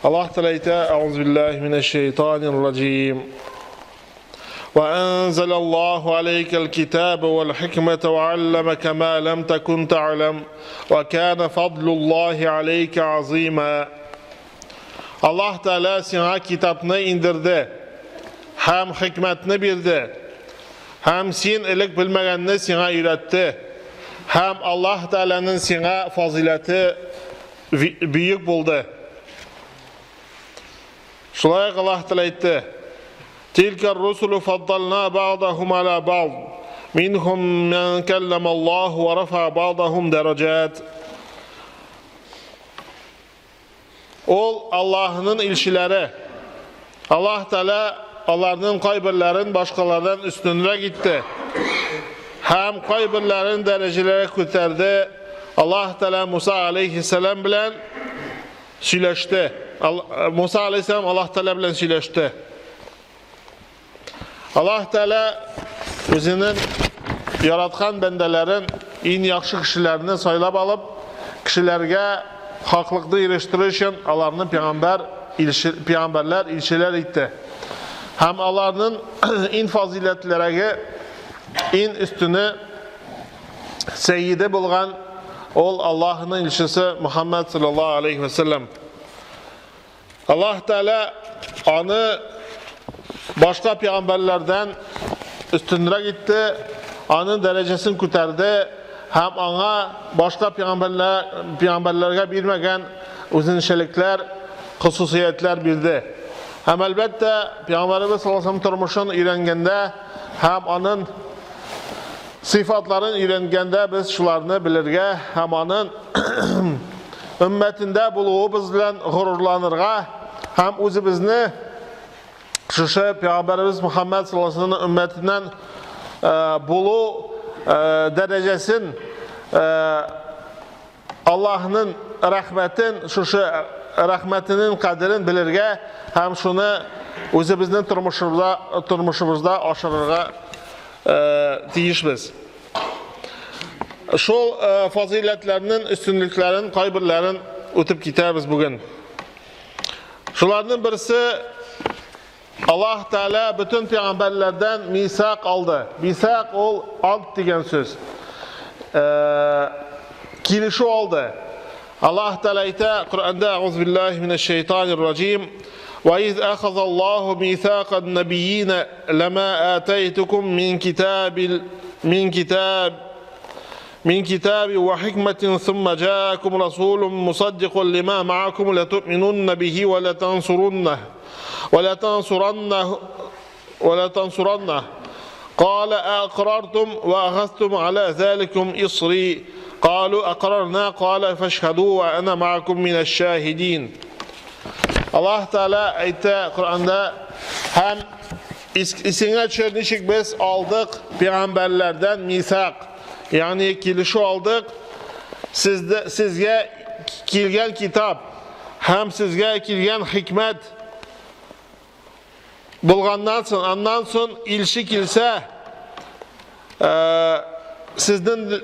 Аллаһ Тәгалә әйтә, Әгъузу биллаһи минәш шәйтанир раҗим. وأنزل الله عليك الكتاب والحكمة وعلمك ما لم تكن تعلم وكان فضل الله عليك عظيما Аллаһ Тәгалә сиңа китапны индерде һәм хикмәтне бирде. Һәм син элек белмәгәнне сиңа өйрәтте. Һәм Аллаһ Тәгаләнең сиңа фазыйләте бөек булды. Шулай ук Аллаһ Тәгалә әйтте: Тилка русулу фаддална бa'дахум аля бa'д. Минхум ман каллама Аллаһ ва рафа бa'дахум дараҗат. Ул Аллаһның илчеләре. Аллаһ Тәгалә аларның кайберләрен башкалардан өстенрәк итте. Һәм кайберләрен дәрәҗәләргә күтәрде. Аллаһ Тәгалә Муса алейхиссалам белән сөйләште. Муса алейхиссалам Аллаһ Тәгалә белән сөйләште. Аллаһ Тәгалә үзенең яраткан бәндәләрен, иң яхшы кешеләрне сайлап алып, кешеләргә хаклыкны ирештерү өчен аларны пәйгамбәр, илче, пәйгамбәрләр, илчеләр итте. Һәм аларның иң фазыйләтлерәге, иң өстене сәйиде булган ул Аллаһның илчесе Мухаммад саллаллаһу алейхи ва саллям. Аллаһ Тәгалә аны башка пәйгамбәрләрдән өстенрәк итте, аның дәрәҗәсен күтәрде һәм аңа башка пәйгамбәрләр, пәйгамбәрләргә бирмәгән үзенчәлекләр, хосусиятләр бирде. Һәм әлбәттә, пәйгамбәребез саллаллаһу алейһи тормышын өйрәнгәндә һәм аның сыйфатларын өйрәнгәндә без шуларны белергә һәм аның өммәтендә булуыбыз белән горурланырга һәм үзебезне шушы пәйгамбәребез Мухаммад саллаллаһу алейһи вәсәлләм өммәтеннән булу дәрәҗәсен Аллаһның рәхмәтен, шушы рәхмәтенең кадерен белергә һәм шуны үзебезнең тормышыбызда тормышыбызда ашырырга тиешбез. Шул фазыйләтләрнең өстенлекләрен кайберләрен үтеп китәбез бүген. Шуларның берсе Аллаһ Тәгалә бөтен пәйгамбәрләрдән мисак алды. Мисак ул ант дигән сүз. Килешү алды. Аллаһ Тәгалә әйтә Коръәндә: "Әгъузу биллаһи минәш шәйтанир раҗим. Ва из ахазаллаһу мисакан набийина лама атайтукум мин китабил мин китаб من كتاب وحكمة ثم جاءكم رسول مصدق لما معكم لتؤمنن به ولتنصرنه ولتنصرنه ولتنصرنه قال أقررتم وأخذتم على ذلكم إصري قالوا أقررنا قال فاشهدوا وأنا معكم من الشاهدين Аллаһ Тәгалә әйтә Коръәндә һәм исеңә төшер ничек без алдык пәйгамбәрләрдән мисак, ягъни килешү алдык, сездә сезгә килгән китап һәм сезгә килгән хикмәт булганнан соң, аннан соң илче килсә, сезнең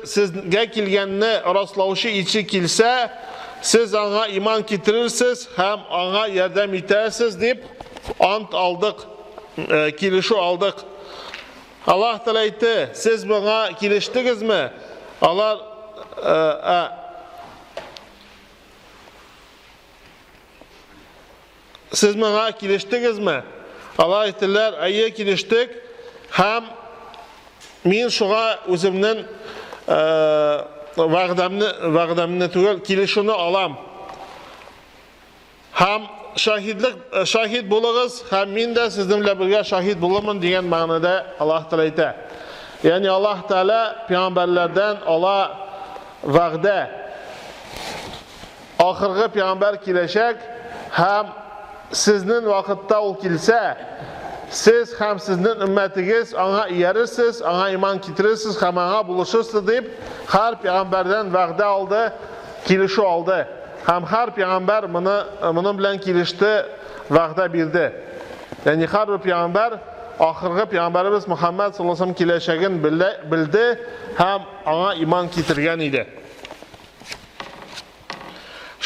сезгә килгәнне раслаучы илче килсә, сез аңа иман китерерсез һәм аңа ярдәм итәрсез дип ант алдык, килешү алдык. Аллаһ Тәгалә әйтте, сез моңа килештегезме? Алар Сез моңа килештегезме? Алар әйттеләр, әйе, килештек. Һәм мин шуңа үземнең вәгъдәмне, вәгъдәмне түгел, килешүне алам. Һәм шаһидлек, шаһид булыгыз, һәм мин дә сезнең белән бергә шаһид булырмын дигән мәгънәдә Аллаһ Тәгалә әйтә. Ягъни Аллаһ Тәгалә пәйгамбәрләрдән ала вәгъдә. Ахыргы пәйгамбәр киләчәк һәм сезнең вакытта ул килсә, сез һәм сезнең өммәтегез аңа иярерсез, аңа иман китерерсез һәм аңа булышырсыз дип, һәр пәйгамбәрдән вәгъдә алды, килешү алды. Һәм һәр пәйгамбәр моны моның белән килеште, вәгъдә бирде. Ягъни һәрбер пәйгамбәр ахыргы пәйгамбәребез Мөхәммәд саллаллаһу алейһи киләчәген белде һәм аңа иман китергән иде.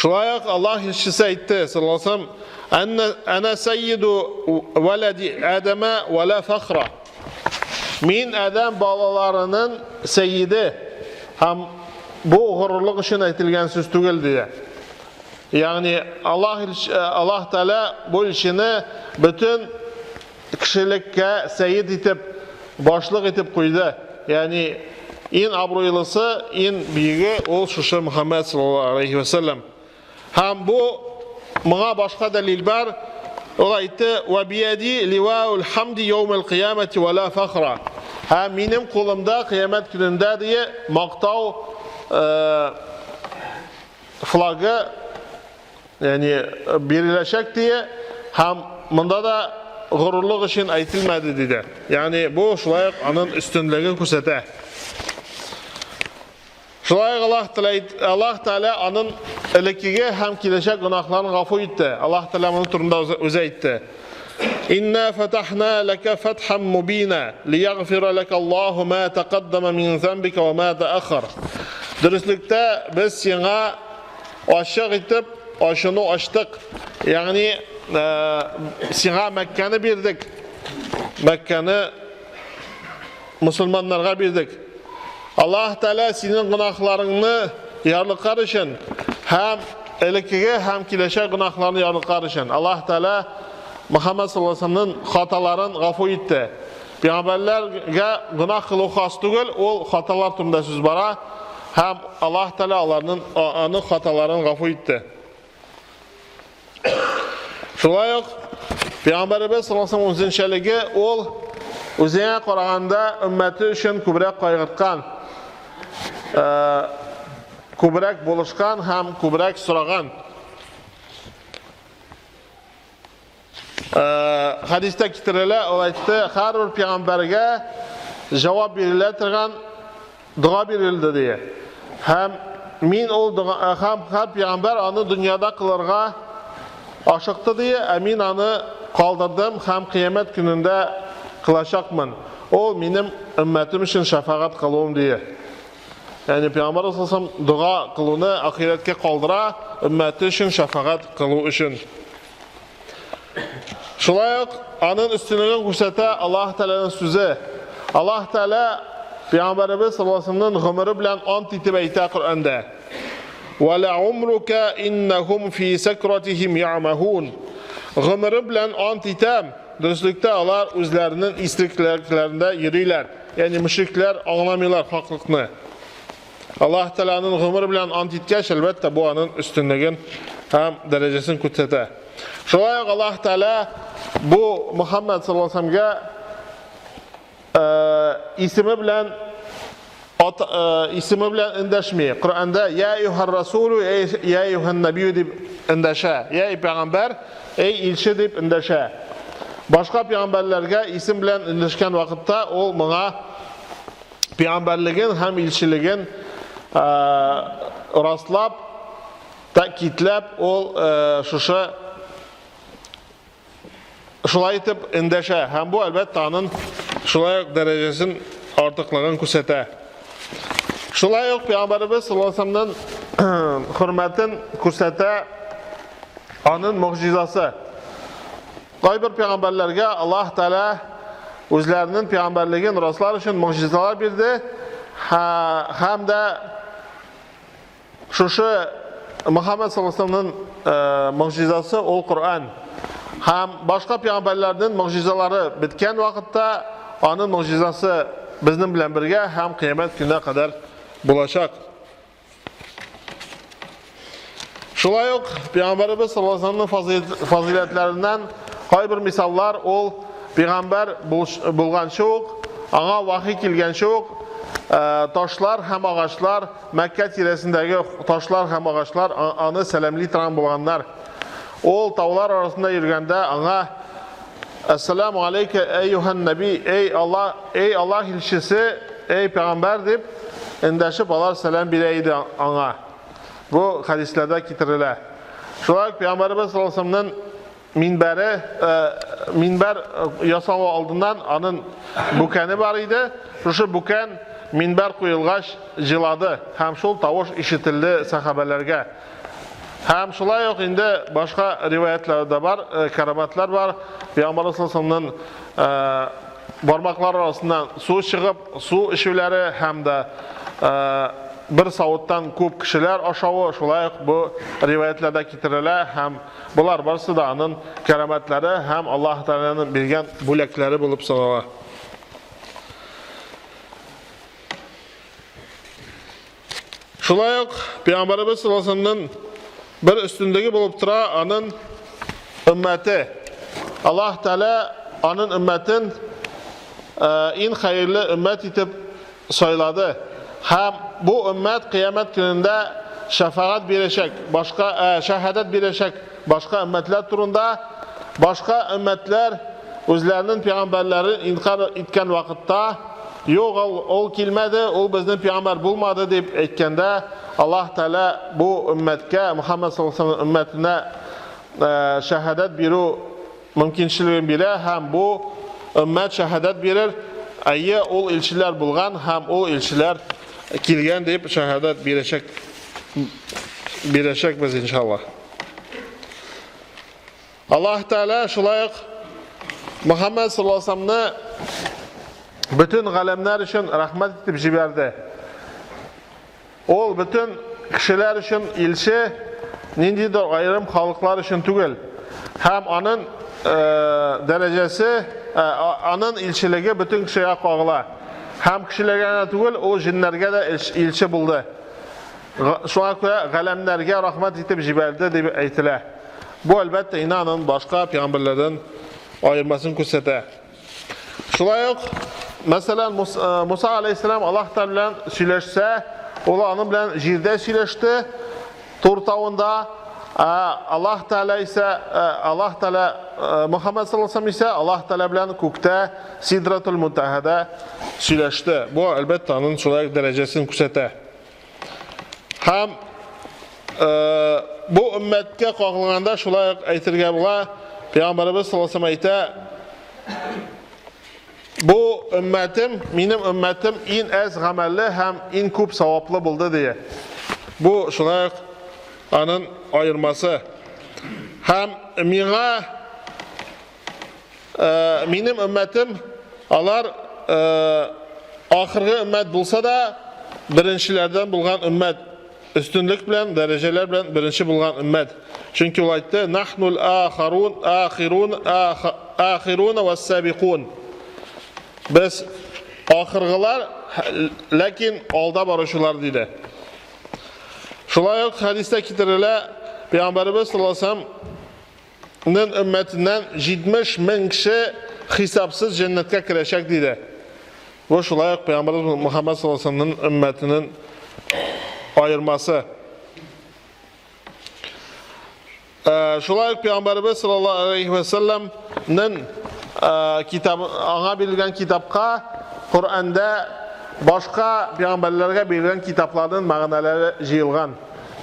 Шулай ук Аллаһ илчесе әйтте, саллаллаһу алейһи ва Әнә сайиду валади Адама ва ла фахра. Мин Адәм балаларының сәйиде һәм бу горурлык өчен әйтелгән сүз түгел диде. Ягъни Аллаһ Аллаһ Тәгалә бу илчене бөтен кешелеккә сәйид итеп, башлык итеп куйды. Ягъни иң абруйлысы, иң бөеге ул шушы Мөхәммәд саллаллаһу алейхи ва саллям. Һәм бу моңа башка дәлил бар. Ул әйтте: "Ва бияди ливаул хамди яумал кыямати ва ла фахра." Һәм минем кулымда кыямәт көнендә дие мактау флагы ягъни биреләчәк дие һәм монда да горурлык өчен әйтелмәде диде. Ягъни бу шулай ук аның өстенлеген күрсәтә. Шулай ук Аллаһ Тәгалә Аллаһ Тәгалә аның элеккеге һәм киләчәк гөнаһларын гафу итте. Аллаһ Тәгалә моның турында үзе әйтте. Инна фатахна лака фатхан мубина лиягфира лака Аллаһу ма тaqaddama мин замбика ва ма тааххар. Дөреслектә без сиңа ачык итеп ачуны ачтык. Ягъни сиңа Мәккәне бирдек. Мәккәне мусульманнарга бирдек. Аллаһ Тәгалә синең гөнаһларыңны ярлыкар өчен һәм элеккеге һәм киләчәк гөнаһларны ярлыкар өчен Аллаһ Тәгалә Мөхәммәд саллаллаһу алейһи ва хаталарын гафу итте. Пәйгамбәрләргә гөнаһ кылу хас түгел, ул хаталар турында сүз бара һәм Аллаһ Тәгалә аларның аның хаталарын гафу итте. Шулай ук Пәйгамбәребез саллаллаһу алейһи үзенчәлеге ул үзенә караганда өммәте өчен күбрәк кайгырткан, күбрәк булышкан һәм күбрәк сораган. Хәдистә китерелә, ул әйтте, һәрбер пәйгамбәргә җавап бирелә торган дога бирелде дие. Һәм мин ул дога, һәм һәр пәйгамбәр аны дөньяда кылырга ашыкты дие, ә мин аны калдырдым һәм кыямәт көнендә кылачакмын. Ул минем өммәтем өчен шәфәгать кылуым дие. Ягъни пәйгамбәр саллаллаһу дога кылуны ахирәткә калдыра, өммәте өчен шәфәгать кылу өчен. Шулай ук аның өстенлеген күрсәтә Аллаһ Тәгаләнең сүзе. Аллаһ Тәгалә Пәйгамбәребез саллаллаһу алейһи ва гомере белән ант итеп әйтә Коръәндә. Ва ла умрука иннахум фи сакратихим ямахун. Гомере белән ант итәм, дөреслектә алар үзләренең исереклекләрендә йөриләр. Ягъни мөшрикләр аңламыйлар хаклыкны. Аллаһ Тәгалә аның гомере белән ант иткәч, әлбәттә, бу аның өстенлеген һәм дәрәҗәсен күрсәтә. Шулай ук Аллаһ Тәгалә бу Мөхәммәд саллаллаһу алейһи ва исеме белән ат, исеме белән эндәшми. Коръәндә я әйюһар расулу, я әйюһан набию дип эндәшә. Я эй пәйгамбәр, эй илче дип эндәшә. Башка пәйгамбәрләргә исем белән эндәшкән вакытта ул моңа пәйгамбәрлеген һәм илчелеген раслап, тәэкидләп, ул шушы шулай итеп эндәшә. Һәм бу, әлбәттә, аның шулай ук дәрәҗәсен артыклыгын күрсәтә. Шулай ук Пәйгамбәребез саллаллаһу алейһи ва сәлләмнең хөрмәтен күрсәтә аның могҗизасы. Кайбер пәйгамбәрләргә Аллаһ Тәгалә үзләренең пәйгамбәрлеген раслар өчен могҗизалар бирде һәм дә шушы Мөхәммәд саллаллаһу алейһи ва могҗизасы ул Коръән. Һәм башка пәйгамбәрләрнең могҗизалары беткән вакытта аның могҗизасы безнең белән бергә һәм кыямәт көненә кадәр булачак. Шулай ук Пәйгамбәребез саллаллаһу алейһи ва фазыйләтләреннән кайбер мисаллар ул пәйгамбәр булганчы ук, аңа вахи килгәнче ук ташлар һәм агачлар, Мәккә тирәсендәге ташлар һәм агачлар аны сәламли торган булганнар. Ул таулар арасында йөргәндә аңа Әссәламу алейка әйюһән нәби, эй Аллаһ, эй Аллаһ илчесе, эй пәйгамбәр дип эндәшеп алар сәлам бирә иде аңа. Бу хәдисләрдә китерелә. Шулай ук пәйгамбәребез саллаллаһу алейһи ва минбәре, минбәр ясалу алдыннан аның бүкәне бар иде. Шушы бүкән минбәр куелгач җылады һәм шул тавыш ишетелде сәхабәләргә. Һәм шулай ук инде башка риваятлар да бар, кәрамәтләр бар. Пәйгамбәр саллаллаһу бармаклар арасыннан су чыгып, су эчүләре һәм дә бер савыттан күп кешеләр ашавы шулай ук бу риваятләрдә китерелә һәм болар барысы да аның кәрамәтләре һәм Аллаһ Тәгаләнең биргән бүләкләре булып санала. Шулай ук Пәйгамбәребез саллаллаһу алейһи бер өстенлеге булып тора аның өммәте. Аллаһ Тәгалә аның өммәтен иң хәерле өммәт итеп сайлады. Һәм бу өммәт кыямәт көнендә шәфәгать бирәчәк, башка шәһадәт бирәчәк башка өммәтләр турында, башка өммәтләр үзләренең пәйгамбәрләрен инкар иткән вакытта, юк, ул, ул килмәде, ул безнең пәйгамбәр булмады дип әйткәндә, Аллаһ Тәгалә бу өммәткә, Мөхәммәд саллаллаһу алейһи өммәтенә шәһадәт бирү мөмкинчелеген бирә һәм бу өммәт шәһадәт бирер, әйе, ул илчеләр булган һәм ул илчеләр килгән дип шәһадәт бирәчәк бирәчәкбез иншаллаһ. Аллаһ Тәгалә шулай ук Мөхәммәд саллаллаһу алейһи бөтен галәмнәр өчен рәхмәт итеп җибәрде. Ул бөтен кешеләр өчен илче, ниндидер аерым халыклар өчен түгел. Һәм аның дәрәҗәсе, аның илчелеге бөтен кешегә кагыла. Һәм кешеләргә генә түгел, ул җеннәргә дә илче булды. Шуңа күрә галәмнәргә рәхмәт итеп җибәрде дип әйтелә. Бу әлбәттә инде аның башка пәйгамбәрләрдән аермасын күрсәтә. Шулай ук, мәсәлән, Муса алейһиссәлам Аллаһ Тәгалә белән сөйләшсә, ул аның белән җирдә сөйләште, Тур тавында, Аллаһ Тәгалә исә, Аллаһ Тәгалә Мөхәммәд саллаллаһу алейһи исә Аллаһ Тәгалә белән күктә Сидратул Мунтахада сөйләште. Бу әлбәттә аның шулай ук дәрәҗәсен күрсәтә. Һәм бу өммәткә кагылганда шулай ук әйтергә була, Пәйгамбәребез саллаллаһу алейһи әйтә, бу өммәтем, минем өммәтем иң әз гамәлле һәм иң күп саваплы булды дия. Бу шулай ук аның аермасы. Һәм миңа Минем өммәтем, алар ахыргы өммәт булса да, беренчеләрдән булган өммәт. Өстенлек белән, дәрәҗәләр белән беренче булган өммәт. Чөнки ул әйтте, нахнул ахарун, ахирун, ахирун вассабикун. Без ахыргылар, ләкин алда баручылар диде. Шулай ук хәдистә китерелә, Пәйгамбәребез саллаллаһу алейһи вәсәлләм Нын өммәтеннән 70 мең кеше хисапсыз җәннәткә керәчәк диде. Бу шулай ук Пәйгамбәребез Мөхәммәд саллаллаһу алейһи вәсәлләмнең өммәтенең аермасы. Шулай ук Пәйгамбәребез саллаллаһу алейһи вәсәлләмнең китабы, аңа бирелгән китапка Коръәндә башка пәйгамбәрләргә бирелгән китапларның мәгънәләре җыелган.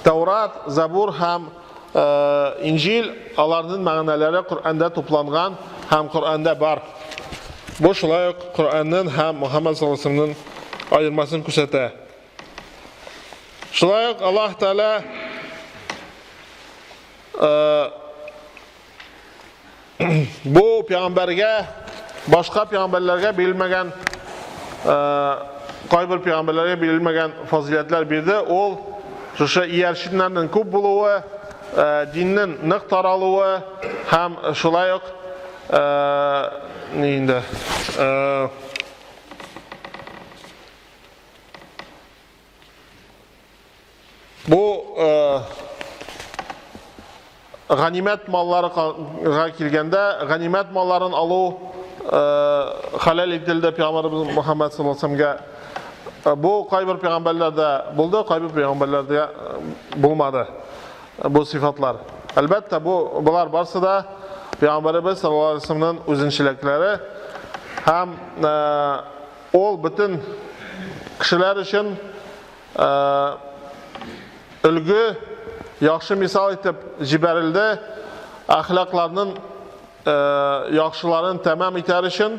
Таурат, Забур һәм Инҗил, аларның мәгънәләре Коръәндә тупланган һәм Коръәндә бар. Бу шулай ук Коръәннең һәм Мөхәммәд саллаллаһу алейһи вәсәлләмнең аермасын күрсәтә. Шулай ук Аллаһ Тәгалә Бу пәйгамбәргә башка пәйгамбәрләргә бирелмәгән кайбер пәйгамбәрләргә бирелмәгән фазыйләтләр бирде. Ул шушы иярченнәрнең күп булуы, диннең нык таралуы һәм шулай ук ни инде Бу ганимәт малларыга килгәндә, ганимәт малларын алу хәләл ителде пәйгамбәребез Мөхәммәд саллаллаһу алейһи вәсәлләмгә. Бу кайбер пәйгамбәрләрдә булды, кайбер пәйгамбәрләрдә булмады бу сыйфатлар. Әлбәттә, бу болар барсы да пәйгамбәребез саллаллаһу алейһи вәсәлләмнең үзенчәлекләре һәм ул бөтен кешеләр өчен Өлге, яхшы мисал итеп җибәрелде, әхлакларның яхшыларын тәмам итәр өчен,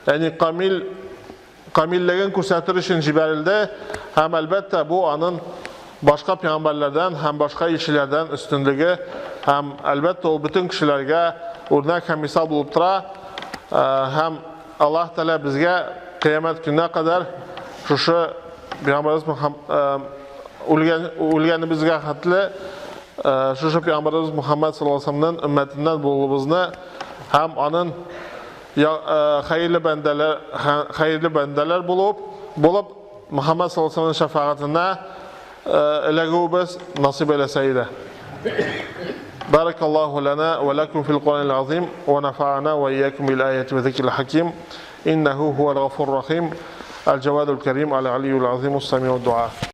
ягъни камил камиллеген күрсәтер өчен җибәрелде һәм әлбәттә бу аның башка пәйгамбәрләрдән һәм башка илчеләрдән өстенлеге һәм, әлбәттә, ул бөтен кешеләргә үрнәк һәм мисал булып тора. Һәм Аллаһ Тәгалә безгә кыямәт көненә кадәр шушы пәйгамбәребез үлгән үлгәнебезгә хәтле шушы пәйгамбәребез Мухаммад саллаллаһу алейһи вәсәлләмнең өммәтеннән булуыбызны һәм аның хәерле бәндәләр хәерле бәндәләр булып булып Мөхәммәд саллаллаһу алейһи вәсәлләмнең шәфәгатенә эләгүебез насыйп әйләсә иде. بارك الله لنا ولكم في القرآن العظيم ونفعنا وإياكم بالآية وذكر الحكيم إنه هو الغفور الرحيم الجواد الكريم العلي العظيم السميع الدعاء.